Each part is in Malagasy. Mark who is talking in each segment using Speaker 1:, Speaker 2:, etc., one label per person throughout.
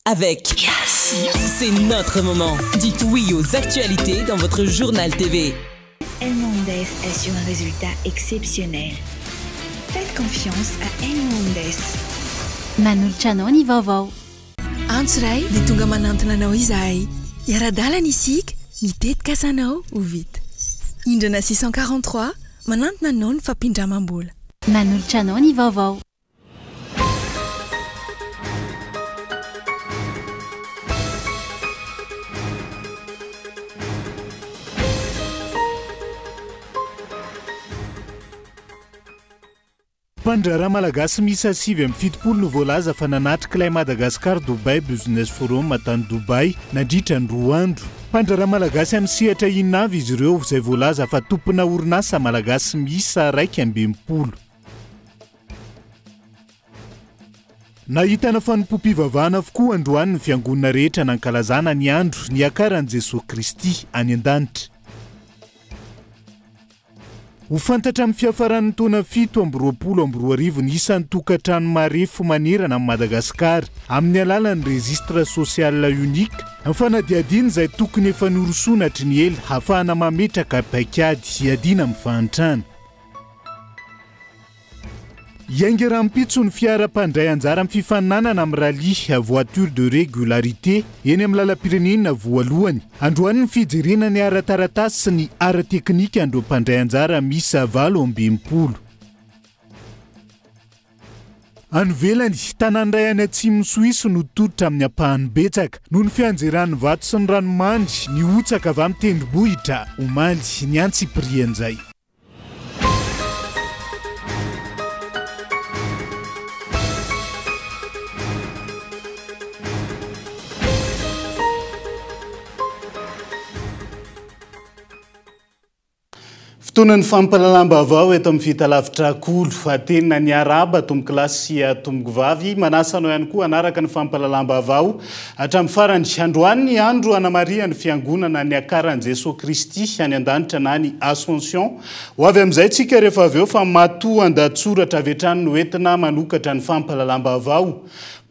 Speaker 1: Avec Yes C'est notre moment. Dites oui aux actualités dans votre journal TV.
Speaker 2: Elmondes assure un résultat exceptionnel. Faites confiance à Elmondes.
Speaker 3: Manolotra anao ny vaovao.
Speaker 4: Antso iray dia tonga manantona anao izahay. Hiara-dalana isika, ny tetikasanao ho vita. Indrana 643, manantona anao ny fampindramam-bola.
Speaker 3: Manolotra anao ny vaovao.
Speaker 5: Mpandraharaha malagasy miisa 79 no voalaza fa nanatrika ilay Madagascar Dubai Business Forum tany Dubai nandritra ny roa andro. Mpandraharaha malagasy amin'ny sehatra inona avy izy ireo izay voalaza fa tompona orinasa malagasy miisa 61. Nahitana fanompoam-pivavahana avokoa androany ny fiangonana rehetra nankalazana ny andro niakaran'i Jesoa Kristy any an-danitra. Ho fantatra amin'ny fiafaran'ny taona 2027 ny isan'ny tokantrano marefo manerana an'i Madagasikara amin'ny alalan'ny Registre Social Unique, ny fanadihadiana izay tokony efa norosoana hatry ny ela hahafahana mametraka paikady hiadiana amin'ny fahantrana. Hiainga rahampitso ny fiara mpandray anjara amin'ny fifaninanana amin'ny rallye voiture de régularité eny amin'ny lalam-pirenena voalohany. Androany ny fijerena ny ara-taratasy sy ny ara-teknika an'ireo mpandray anjara miisa 68. Any ivelany, tanàna iray any atsimon'i Soisy no tototra amin'ny ampahany betsaka noho ny fianjeran'ny vato sy ny ranomandry nihotsaka avy amin'ny tendrombohitra omaly ny antsipirian'izay. Fotoanan'ny fampahalalam-baovao eto amin'ny fahitalavitra Kolo. Tena niarahaba tompokolahy sy tompokovavy. Manasa anao ihany koa hanaraka ny fampahalalam-baovao hatramin'ny farany. Androany ny andro hanamarihan'ny Fiangonana niakaran'i Jesoa Kristy any an-danitra na ny Ascension. Ho avy amin'izay tsika rehefa avy eo fa matoa an-dahatsoratra avy hatrany no entina manokatra ny fampahalalam-baovao.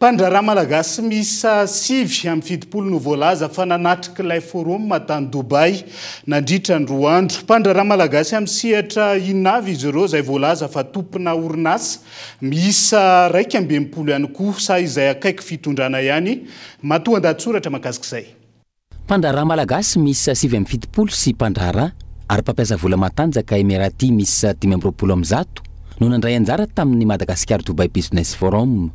Speaker 5: Mpandraharaha malagasy miisa 79 no voalaza fa nanatrika ilay forum tany Dubaï nandritra ny roa andro. Mpandraharaha malagasy amin'ny sehatra inona avy izy ireo izay voalaza fa tompona orinasa miisa 61 ihany koa sa izay akaiky fitondrana ihany? Matoa an-dahatsoratra mahakasika izay.
Speaker 6: Mpandraharaha malagasy miisa 79 sy mpandraharaha ary mpampiasa vola matanjaka Emirati miisa 125 no nandray anjara tamin'ny Madagascar Dubai Business Forum.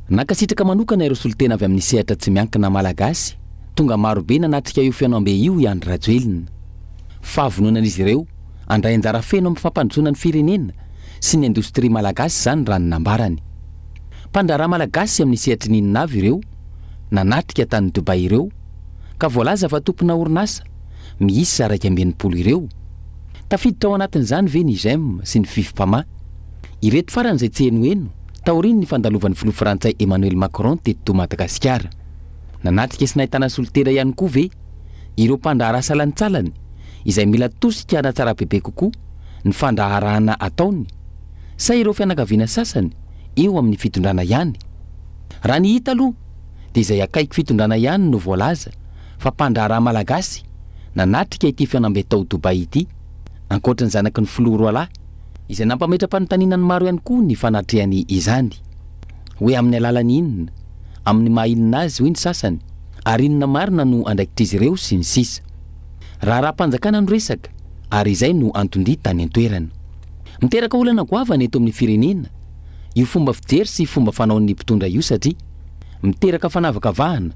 Speaker 6: Nankasitraka manokana ireo solontena avy amin'ny sehatra tsy miankina malagasy tonga marobe nanatrika io fihaonambe io i Andry Rajoelina. Fahavononan'izy ireo handray anjara feno amin'ny fampandrosoana ny firenena sy ny indostria malagasy izany raha ny nambarany. Mpandraharaha malagasy amin'ny sehatry ny inona avy ireo nanatrika tany Dubai ireo ka voalaza fa tompona orinasa miisa 61 ireo? Tafiditra ao anatin'izany ve ny Gem sy ny Fifpama? Ireto farany izay tsy henoheno taorian'ny fandalovan'ny filoha frantsay Emmanuel Macron teto Madagasikara. Nanatrika sy nahitana solontena ihany koa ve ireo mpandraharaha salantsalany izay mila tosika hanatsara bebe kokoa ny fandraharahana ataony sa ireo fianakaviana sasany eo amin'ny fitondrana ihany? Raha ny hita aloha dia izay akaiky fitondrana ihany no voalaza fa mpandraharaha malagasy nanatrika ity fihaonambe tao Dubaï ity, ankoatra ny zanaky ny filoha roalahy, izay nampametra-panontaniana ny maro ihany koa ny fanatrehany izany. Hoe amin'ny alalan'ny inona, amin'ny maha inona azy hoy ny sasany, ary inona marina no andraikitr'izy ireo sy ny sisa. Raharaham-panjakana no resaka ary izay no anton-dia tany an-toerana. Miteraka olana goavana eto amin'ny firenena io fomba fijery sy fomba fanaon'ny mpitondra io satria miteraka fanavakavahana,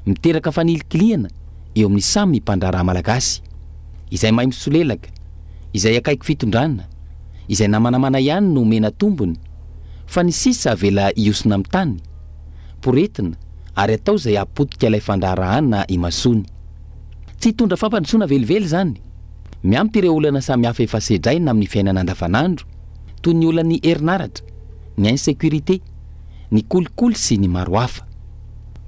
Speaker 6: miteraka fanilikilihana eo amin'ny samy mpandraharaha malagasy. Izay mahay misolelaka, izay akaiky fitondrana, izay namanamana ihany no omena tombony fa ny sisa avela hihosona amin'ny tany, poretina ary atao izay hahapotika ilay fandraharahana imasoany. Tsy hitondra fampandrosoana velively izany. Miampy ireo olana samihafa efa sedraina amin'ny fiainana andavanandro, toy ny olan'ny herinaratra, ny insécurité, ny kolikoly sy ny maro hafa.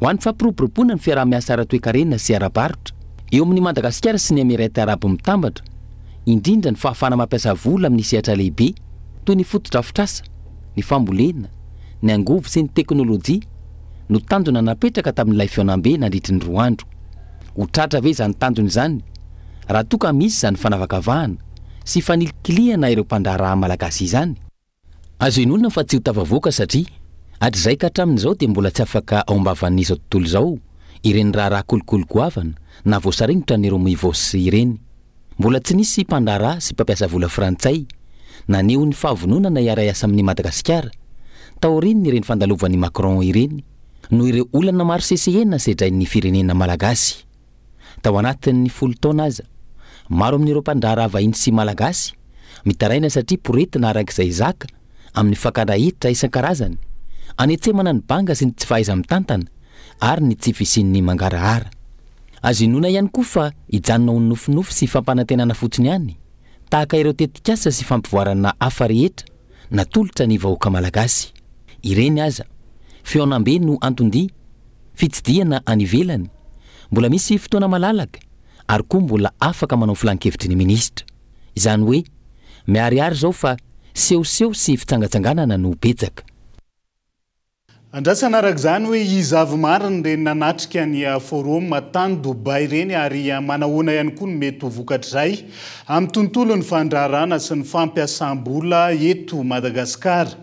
Speaker 6: Ho an'ny fampiroboroboana ny fiaraha-miasa ara-toekarena sy ara-barotra eo amin'i Madagasikara sy ny Emirate Arabo Mitambatra, indrindra ny fahafahana mampiasa vola amin'ny sehatra lehibe toy ny fotodrafitrasa, ny fambolena, ny angovo sy ny teknolojia. no tanjona napetraka tamin'ilay fihaonambe nandritry ny 2 andro. Ho tratra ve izany tanjona izany raha toa ka misy izany fanavakavahana sy fanilikilihana ireo mpandraharaha malagasy izany? Azo inoana fa tsy ho tafavoaka satria hatrizay ka hatramin'izao dia mbola tsy afaka ao am-bavan'izao tontolo izao ireny raharaha kolikoly goavana na voasaringotra an'ireo Mivos ireny. Mbola tsy nisy mpandraharaha sy mpampiasa vola frantsay naneho ny fahavononana hiara-hiasa amin'i Madagasikara taorian'ireny fandalovan'i Macron ireny noho ireo olana maro sesehena sedrain'ny firenena malagasy. Tao anatin'ny 10 taona aza, maro amin'ireo mpandraharaha vahiny sy malagasy mitaraina satria poretina araka izay zaka amin'ny fakana hetra isan-karazany, anetsemana ny banga sy ny tsy fahaiza-mitantana ary ny tsy fisian'ny mangarahara. Azo inoana ihany koa fa hijanona ho nofinofy sy fampanantenana fotsiny ihany, tahaka ireo tetikasa sy fampivoarana hafa rehetra natolotra ny vahoaka malagasy. Ireny aza, fihaonambe no anton-dia, fitsidihana any ivelany, mbola misy fotoana malalaka ary koa mbola afaka manao filan-kevitry ny minisitra. Izany hoe, miharihary izao fa sehoseho sy fitsangatsanganana no betsaka.
Speaker 5: Andrasana araka izany hoe iza avy marina ireny nanatrika ny forum tany Dubai ireny ary manahoana ihany koa ny mety ho vokatr'izay amin'ny tontolon'ny fandraharahana sy ny fampiasam-bola eto Madagasikara.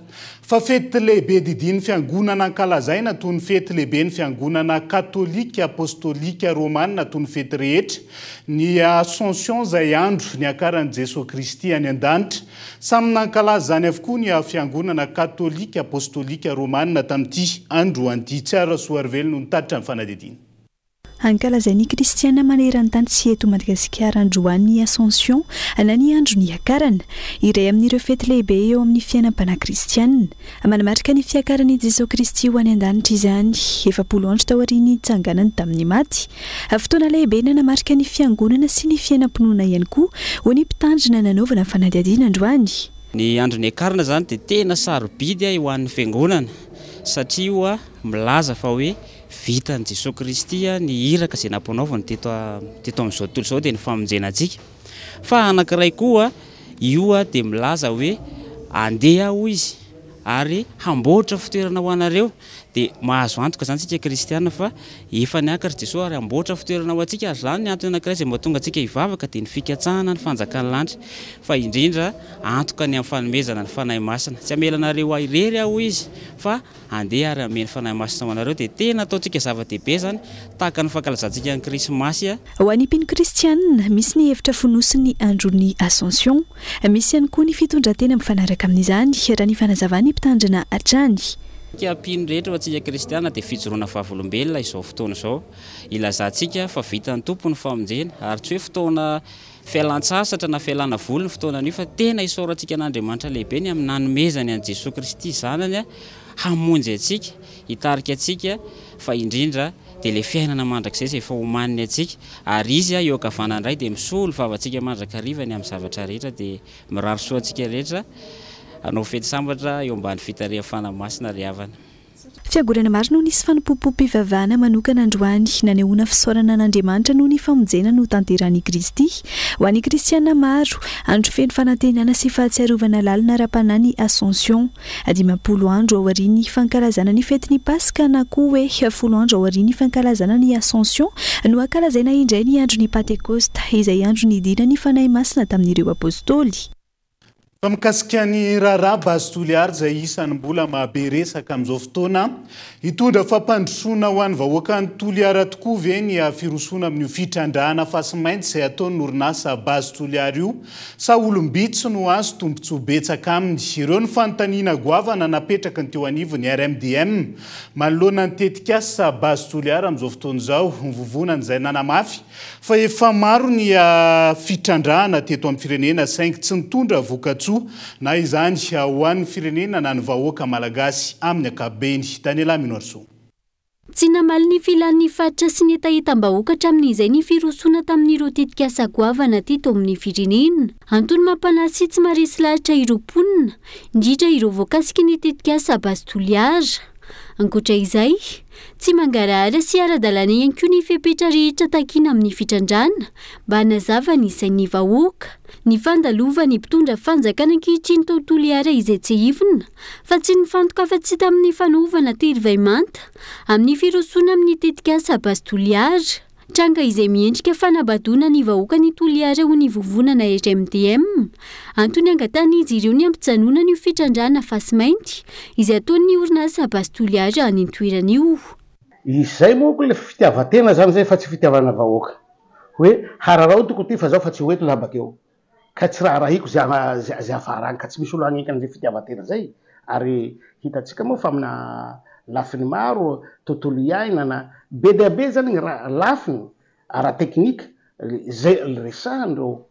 Speaker 5: Fa fety lehibe didian'ny fiangonana ankalazaina toy ny fety lehibe ny fiangonana katolika apostolika romana toy ny fety rehetra ny Ascension izay andro niakaran'i Jesoa Kristy any an-danitra. Samy nankalaza izany avokoa ny fiangonana katolika apostolika romana tamin'ity androany ity. Tsiaro Rasoarivelo no nitatitra ny fanadihadiana.
Speaker 7: Ankalazain'ny kristiana maneran-tany sy eto Madagasikara androany ny Ascension na ny andro niakarana. Iray amin'ireo fety lehibe eo amin'ny fiainam-panahy kristiana. Manamarika ny fiakaran'i Jesoa Kristy ho any an-danitra izany, 40 andro taorian'ny nitsanganany tamin'ny maty. Fotoana lehibe nanamarika ny fiangonana sy ny fiainam-pinoana ihany koa ho ny mpitandrina nanaovana fanadihadiana androany.
Speaker 8: Ny andro niakarana izany dia tena sarobidy ho an'ny fiangonana satria io milaza fa hoe vitan'i Jesoa Kristy ny iraka izay nampanaoviny teto teto amin'izao tontolo izao dia ny famonjena antsika. Fa anankiray koa io dia milaza hoe andeha aho izy ary hamboatra fitoerana ho anareo. Dia mahazo antoka izany isika kristiana fa efa niakatra Jesoa ary hamboatra fitoerana ho antsika. Ary izany ny antony anankiray izay mahatonga antsika hivavaka dia ny fikatsahana ny fanjakan'ny lanitra, fa indrindra antoka ny amin'ny fanomezana ny Fanahy Masina. Tsy hamela anareo ahy irery aho hoy izy fa andeha ary hanome ny Fanahy Masina ho anareo, dia tena ataontsika zava-dehibe izany, tahaka ny fankalazantsika ny Krismasy.
Speaker 7: Ho an'ny mpino kristianina, misy ny hevitra fonosin'ny andron'ny Ascension. Misy ihany koa ny fitondran-tena mifanaraka amin'izany, raha ny fanazavan'ny mpitandrina hatrany.
Speaker 8: Antsika mpino rehetra, ho antsika kristiana, dia fijoroana vavolombelona izao fotoana izao, ilazantsika fa vitan'ny Tompo ny famonjena, ary tsy hoe fotoana fialan-tsasatra na fialana voly ny fotoana anio fa tena isaorantsika an'Andriamanitra lehibe ny amin'ny nanomezany an'i Jesoa Kristy Zanany hamonjy antsika, hitarika antsika fa indrindra dia ilay fiainana mandrakizay izay efa omaniny antsika ary Izy eo ankavanan'ny Ray dia misolo vava antsika mandrakariva ny amin'ny zavatra rehetra dia mirary soa antsika rehetra hanao fety sambatra eo ambany fitarihan'ny Fanahy Masina ry havana.
Speaker 7: Fiangonana maro no nisy fanompoam-pivavahana manokana androany, nanehoana fisaorana an'Andriamanitra noho ny famonjena notanterahin'i Kristy. Ho an'ny kristiana maro, andro feno fanantenana sy fahatsiarovana lalina ara-panahy ny Ascension. 50 andro aorian'ny fankalazana ny fetin'ny Paska na koa hoe 10 andro aorian'ny fankalazana ny Ascension no ankalazaina indray ny andron'ny Pantekosta, izay andro nidinan'ny Fanahy Masina tamin'ireo Apostoly.
Speaker 5: Fa mikasika ny raharaha Base Toliara izay isan'ny mbola mahabe resaka amin'izao fotoana, hitondra fampandrosoana ho an'ny vahoakan'i Toliara tokoa ve ny firosoana amin'io fitrandrahana fasimainty izay ataon'ny orinasa Base Toliara io sa olom-bitsy no azo tombontsoa betsaka aminy? Ireo ny fanontaniana goavana napetraky ny teo anivon'ny RMDM manoloana ny tetikasa Base Toliara amin'izao fotoana izao, ny vovonana izay nanamafy fa efa maro ny fitrandrahana teto amin'ny firenena saingy tsy nitondra vokatsoa na izany ho an'ny firenena na ny vahoaka malagasy amin'ny ankapobeny. Daniela Minoarisoa.
Speaker 3: Tsy namaly ny filan'ny faritra sy ny hetahetam-bahoaka hatramin'izay ny firosoana tamin'ireo tetikasa goavana teto amin'ny firenena. Antony mampanahy sy tsy maharesy lahatra ireo mponina, indrindra ireo voakasiky ny tetikasa Base Toliara. Ankoatra izay, tsy mangarahara sy ara-dalàna ihany koa ny fepetra rehetra takiana amin'ny fitrandrahana mba hanazava ny sain'ny vahoaka. Ny fandalovan'ny mpitondra fanjakana ankehitriny tao Toliara izay tsiahivina fa tsy nifantoka afa-tsy tamin'ny fanaovana tery vay manta amin'ny firosoana amin'ny tetikasa Base Toliara. Tranga izay miendrika fanabadoana ny vahoakan'i Toliara ho ny vovonana RMDM. Antony angatahan'izy ireo ny hampijanonana io fitrandrahana fasimainty izay ataon'ny orinasa Base Toliara any an-toerana io.
Speaker 9: Izay manko le fitiavan-tena zany zay fa tsy fitiavana vahoaka. Hoe hararaotiko ity fa zao fa tsy ho eto za bakeo. Ka tsy raharahiko ze ze afara agny ka tsy misy olo hagnenky an'izay fitiavan-tena zay. Ary hitantsika moa fa amina lafiny maro, tontolo iainana, be dia be zany ny raha lafiny ara-teknika zay resahan'ireo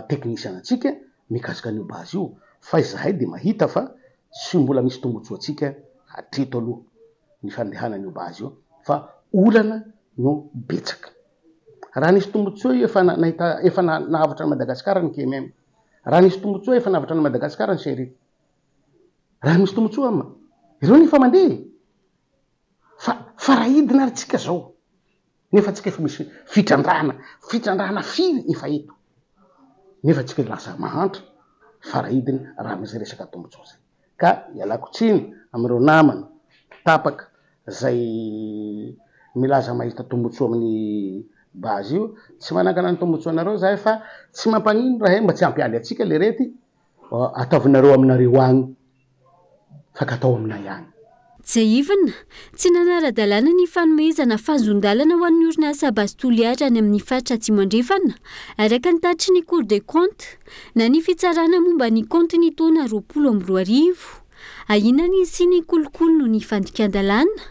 Speaker 9: teknisiana antsika mikasika an'io base io. Fa izahay dia mahita fa tsy mbola misy tombotsoantsika hatreto aloha ny fandehanan'io base io fa olana no betsaka. Raha nisy tombotsoa io efa nahita efa nahavotra an'i Madagasikara ny KMM. Raha nisy tombotsoa efa nahavotra an'i Madagasikara ny CRI. Raha misy tombotsoa ama ireo nefa mandeha e! Fa fa raha hidina ary tsika zao nefa tsika efa misy fitrandrahana fitrandrahana firy efa eto nefa tsika lasa mahantra fa raha hidina raha misy resaka tombotsoa zay. Ka ialako tsiny amin'ireo namana tapaka zay milaza mahita tombotsoa amin'ny base io, tsy manangana ny tombotsoanareo zahay fa tsy mampagnino raha mba tsy hampialy antsika le rety, ataovinareo aminareo agny fa ka atao aminay agny.
Speaker 3: Tsiahivina, tsy nanara-dalàna ny fanomezana fahazon-dalana ho an'ny orinasa Base Toliara any amin'ny faritra Atsimo Andrefana, araka ny tatitry ny Cour des comptes, na ny fitsarana momba ny kaonty ny taona 2020. Ahiana ny hisian'ny kolikoly noho ny fandikan-dalàna.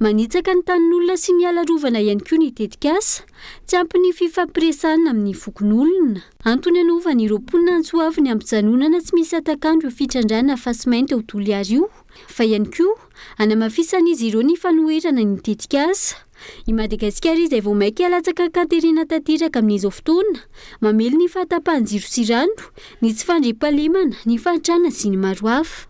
Speaker 3: Manitsaka ny tanin'olona sy ny ala arovana ihany koa ny tetikasa. Tsy ampy ny fifampiresahana amin'ny fokonolona. Antony anaovan'ireo mponina antso avo ny hampijanonana tsy misy hatak'andro io fitrandrahana fasimainty ao Toliara io, fa ihany koa hanamafisan'izy ireo ny fanoherana ny tetikasa. I Madagasikara izay vao mainka latsaka an-katerena tanteraka amin'izao fotoana, mamely ny fahatapahan-jiro sy rano, ny tsy fandriampahalemana, ny fahantrana sy ny maro hafa.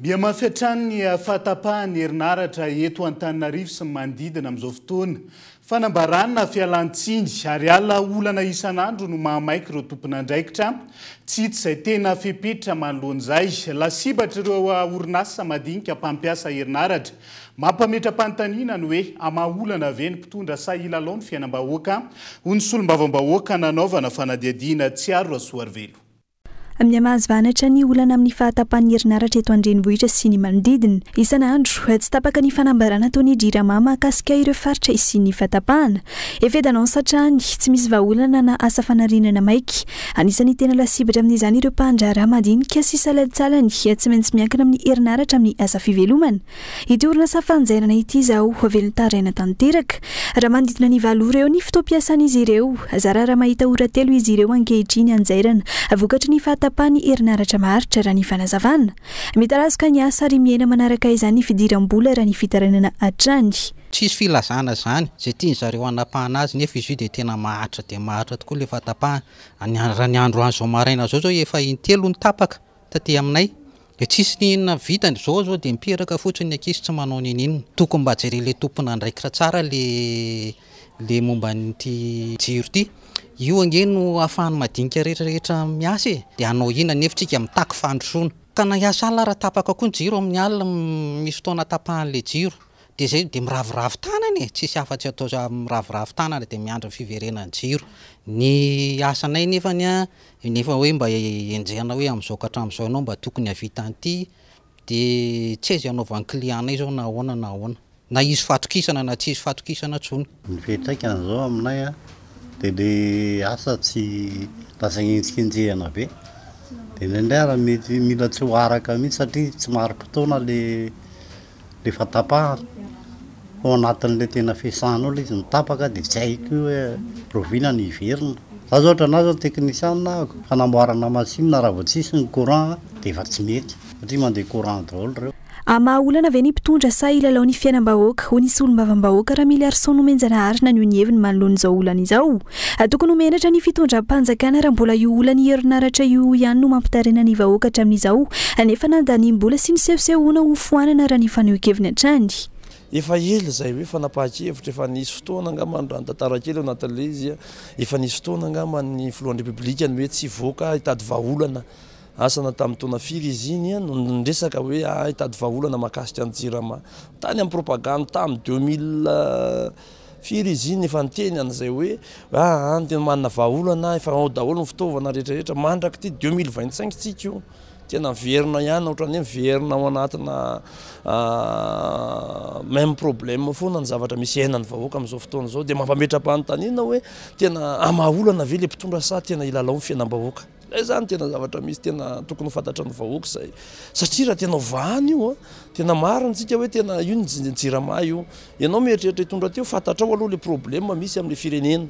Speaker 5: Mihamafy hatrany ny fahatapahan'ny herinaratra eto Antananarivo sy ny manodidina amin'izao fotoana. Fanambarana fialan-tsiny ary ala olana isan'andro no mahamaiky ireo tompon'andraikitra. Tsy hita izay tena fepetra manoloana izay. Lasibatr'ireo orinasa madinika mpampiasa herinaratra. Mampametra-panontaniana ny hoe hamaha olana ve ny mpitondra sa hilalao ny fiainam-bahoaka, hoy ny solombavambahoaka nanaovana fanadihadiana Tsiaro Rasoarivelo.
Speaker 7: Mihamahazo vahana hatrany ny olana amin'ny fahatapahan'ny herinaratra eto an-drenivohitra sy ny manodidina. Isan'andro, tsy tapaka ny fanambarana ataon'ny Jirama mahakasika ireo faritra hisian'ny fahatapahana. Effet d'annonce hatrany, tsy misy vahaolana na asa fanarenana maika. Anisan'ny tena lasibatra amin'izany ireo mpandraharaha madinika sy salantsalany tsy maintsy miankina amin'ny herinaratra amin'ny asa fivelomana. Ity orinasa fanjairana ity izao velon-taraina tanteraka. Raha manodidina ny valo ora eo ny fotoam-piasan'izy ireo, zara raha mahita ora telo izy ireo ankehitriny hanjairana, vokatry ny fahatapahan'ny herinaratra maharitra, raha ny fanazavana. Mitarazoka ny asa ary mihena manaraka izany ny fidiram-bola, raha ny fitarainana hatrany.
Speaker 10: Tsisy filazana izany, izay tian zareo hanapahana azy nefa izy io dia tena maharitra dia maharitra tokoa ilay fahatapahana. Raha ny andro an'izao maraina izao izao efa intelo no tapaka taty aminay. Dia tsisy n'inona vitany, zao zao dia mipiraka fotsiny ny ankizy tsy manao n'inon'inona. Tokony mba jeren'ilay tompon'andraikitra tsara le le momba an'ity jiro ity. Io ange no ahafahan'ny madinika rehetra rehetra miasa e! Dia hanao inona nefa tsika mitaky fandrosoana. Ka na hiasa alina ary tapaka koa ny jiro amin'ny alina, misy fotoana tapahan'ilay jiro. Dia zay dia miraviravy tanana e! Tsisy afa-tsy atao miraviravy tanana dia miandry ny fiverenan'ny jiro. Ny asanay nefany an, Nefa hoe mba enjehina hoe amin'izao ka hatramin'izao ianao mba tokony hahavita an'ity dia tsy aiza hanaovan'ny client-nay izao na ahoana na ahoana. Na hisy fahatokisana na tsy hisy fahatokisana intsony.
Speaker 11: Ny fiantraikany izao aminay dia le asa tsy lasa henjikenjehina be dia indraindray ary mety mila tsy ho araka mihitsy satria tsy marim-potoana le le fahatapahana fa ao anatin'le tena fiasana ao le izy mitapaka dia tsy haiko hoe rahoviana no hiverina. Za zao ohatra anah zao teknisiana ahako, fanamboarana machine raha vao tsisy ny courant dia efa tsy mety satria mandeha courant daholo ireo.
Speaker 7: Hamaha olana ve ny mpitondra sa hilalao ny fiainam-bahoaka, hoy ny solombavambahoaka Ramiliarison Nomenjanahary naneho ny heviny manoloana izao olana izao. Tokony ho menatra ny fitondram-panjakana raha mbola io olan'ny herinaratra io ihany no mampitaraina ny vahoaka hatramin'izao nefa nandaniam-bola sy nisehosehoana ho foanana raha ny fanehoan-keviny hatrany.
Speaker 12: Efa ela izay hoe fanapahan-kevitra, efa nisy fotoana angamba raha ny tantara kely ao anatin'ilay izy, efa nisy fotoana angamba ny filohan'ny Repoblika ny hoe tsy hivoaka hitady vahaolana Asa na tamin'ny taona firy izy iny no niresaka hoe ah hitady vahaolana mahakasika ny jirama. Tany amin'ny propagandy tamin'ny 2000 firy izy iny efa niteny an'izay hoe ah any tena manana vahaolana efa ao daholo ny fitaovana rehetra rehetra mandrak'ity 2025 tsika io. Tena miverina ihany ohatran'ny hoe miverina ao anatina même problème foana ny zavatra misy iainan'ny vahoaka amin'izao fotoana izao. Dia mampametra-panontaniana hoe tena hamaha olana ve ilay mpitondra sa tena hilalao ny fiainam-bahoaka. Zay zany tena zavatra misy tena tokony ho fantatry ny vahoaka zay. Satria raha tena ovahana io an, tena marina tsika hoe tena io ny jirama io. Ianao mieritreritra hitondra teo, fantatrao aloha le problème misy amle firenena.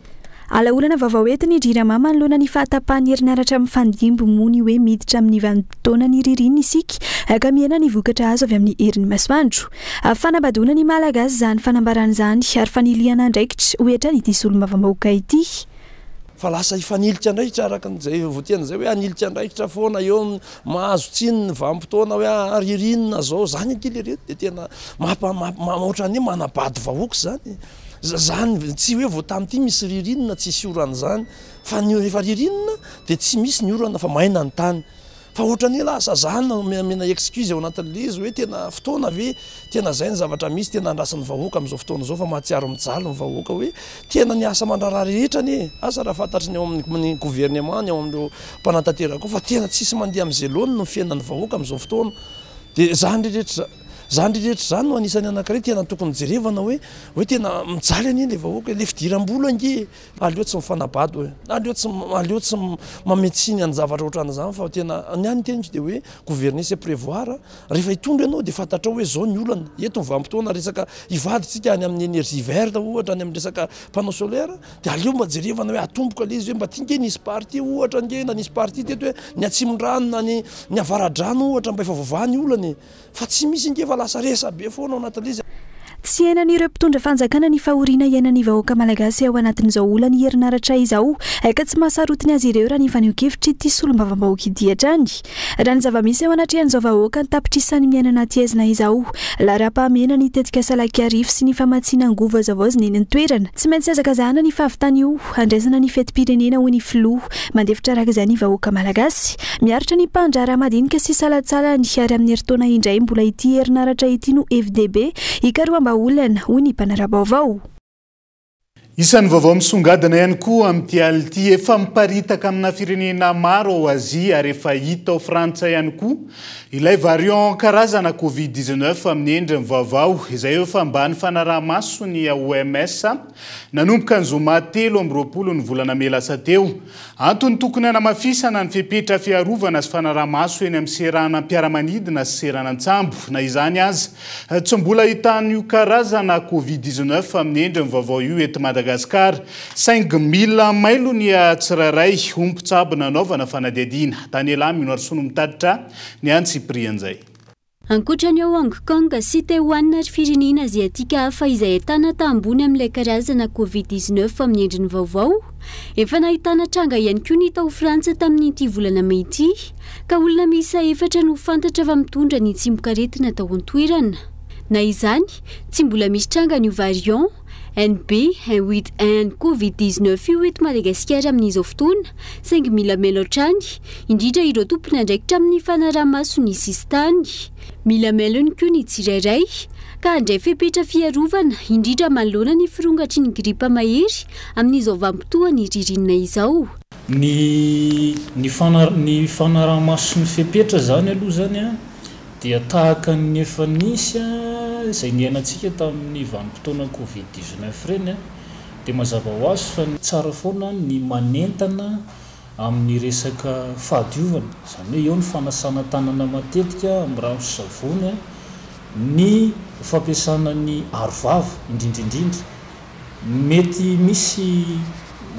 Speaker 7: Alaolana vaovao entin'ny Jirama manoloana ny fahatapahan'ny herinaratra mifandimby moa ny hoe miditra amin'ny vanim-potoanan'ny ririnina isika ka mihena ny vokatra azo avy amin'ny herin'ny masoandro. Fanabadoana ny Malagasy izany fanambarana izany ary fanilihana andraikitra, hoy hatrany ity solombavambahoaka ity.
Speaker 12: Fa lasa hifanilika andraikitra araka an'izay voateny izay hoe hanilika andraikitra foana eo mahazo tsiny ny vanim-potoana hoe ah ririnina zao, zany ange le reto de tena mampa ohatran'ny hoe manabado vahoaka zany, zany tsy hoe vao tamin'ity misy ririnina tsisy orana zany fa ny rehefa ririnina de tsy misy ny orana fa maina ny tany. Fa ohatran'ny hoe lasa zany no omena excuse ao anatin'ilay izy hoe tena fotoana ve, tena zay ny zavatra misy, tena andrasan'ny vahoaka amin'izao fotoana izao fa mahatsiaro mijaly ny vahoaka hoe tena ny asa aman-draharaha rehetra anie, asa raha fantatry ny ao amin'ny gouvernement, ny ao amin'ireo mpanatanteraka ao fa tena tsisy mandeha amin'izay laoniny ny fiainan'ny vahoaka amin'izao fotoana. Dia izany rehetra izany rehetra izany no anisan'ny anankiray tena tokony jerevana hoe hoe tena mijaly anie ilay vahoaka, ilay fidiram-bola ange e. Aleo tsy mifanabado e, aleo tsy aleo tsy mamehy tsiny any zavatra ohatran'izany fa tena ny ahy ny teniko dia hoe gouverner c'est prévoir, rehefa hitondra ianao dia fantatrao hoe zao ny olana, eto ny vanim-potoana resaka hivady tsika any amin'ny énergie verte ohatra any amin'ny resaka panneau solaire dia aleo mba jerevana hoe atomboka ilay izy hoe mba ty nge nisy partie ohatra nge na nisy partie teto hoe ny atsimondrano na ny ny avaradrano ohatra mba efa voavaha ny olana e. Fa tsy misy ange fa lasa resa-be foana ao anatin'ilay izy.
Speaker 7: Tsy iainan'ireo mpitondra fanjakana ny fahoriana iainan'ny vahoaka malagasy ao anatin'izao olan'ny herinaratra izao ka tsy mahasarotiny azy ireo raha ny fanehoan-kevitr'ity solombavambahoaka ity hatrany. Raha ny zava-misy eo anatrehan'izao vahoaka an-tapitrisany miaina anaty haizina izao, laharam-pahamehana ny tetikasa Lac Iarivo sy ny famatsiana angovo azo havaozina eny an-toerana. Tsy maintsy hazakazahana ny fahavitan'io handraisana ny fetim-pirenena hoy ny filoha. Mandefitra araka izay ny vahoaka malagasy. Miaritra ny mpandraharaha madinika sy salantsalany ary amin'ny herintaona indray mbola ity herinaratra ity no hevi-dehibe hikaroham-bahaolana, hoy ny mpanara-baovao.
Speaker 5: Isan'ny vaovao misongadina ihany koa amin'ity alina ity, efa miparitaka amina firenena maro ao Azia ary efa hita ao Frantsa ihany koa ilay variant karazana Covid 19 amin'ny endriny vaovao izay efa ambany fanaraha-maso ny OMS Nanomboka ny zoma 23 ny volana mey lasa teo. Antony tokony hanamafisana ny fepetra fiarovana sy fanaraha-maso eny amin'ny seranam-piaramanidina sy seranan-tsambo. Na izany aza, tsy mbola ahitana io karazana Covid 19 amin'ny endriny vaovao io eto Madagasikara. Saingy mila mailo ny tsirairay, hoy ny mpitsabo nanaovana fanadihadiana. Daniela Minoarisoa no mitatitra ny antsipirian'izay.
Speaker 3: Ankoatra ny ao Hong Kong sy Taiwan ary firenena aziatika hafa izay ahitana taha ambony amin'ilay karazana Covid 19 amin'ny endriny vaovao, efa nahitana tranga ihany koa ny tao Frantsa tamin'ity volana mey ity, ka olona miisa efatra no fantatra fa mitondra ny tsimokaretina tao an-toerana. Na izany, tsy mbola misy trangan'io variant NB un huit un Covid 19 io eto Madagasikara amin'izao fotoana, saingy mila mailo hatrany, indrindra ireo tompon'andraikitra amin'ny fanaraha-maso ny sisintany. Mila mailo ihany koa ny tsirairay, ka handray fepetra fiarovana, indrindra manoloana ny firongatry ny gripa mahery amin'izao vanim-potoan'ny ririnina izao.
Speaker 13: Ny ny fana ny fanaraha-maso sy ny fepetra izany aloha izany an, dia tahaka ny efa nisy izay niainantsika tamin'ny vanim-potoana covid 19 ireny an, dia mazava ho azy fa tsara foana ny manentana amin'ny resaka fahadiovana, izany hoe eo ny fanasana tanana matetika amin'ny rano sy savony an, ny fampiasana ny arovava indrindra indrindra. Mety misy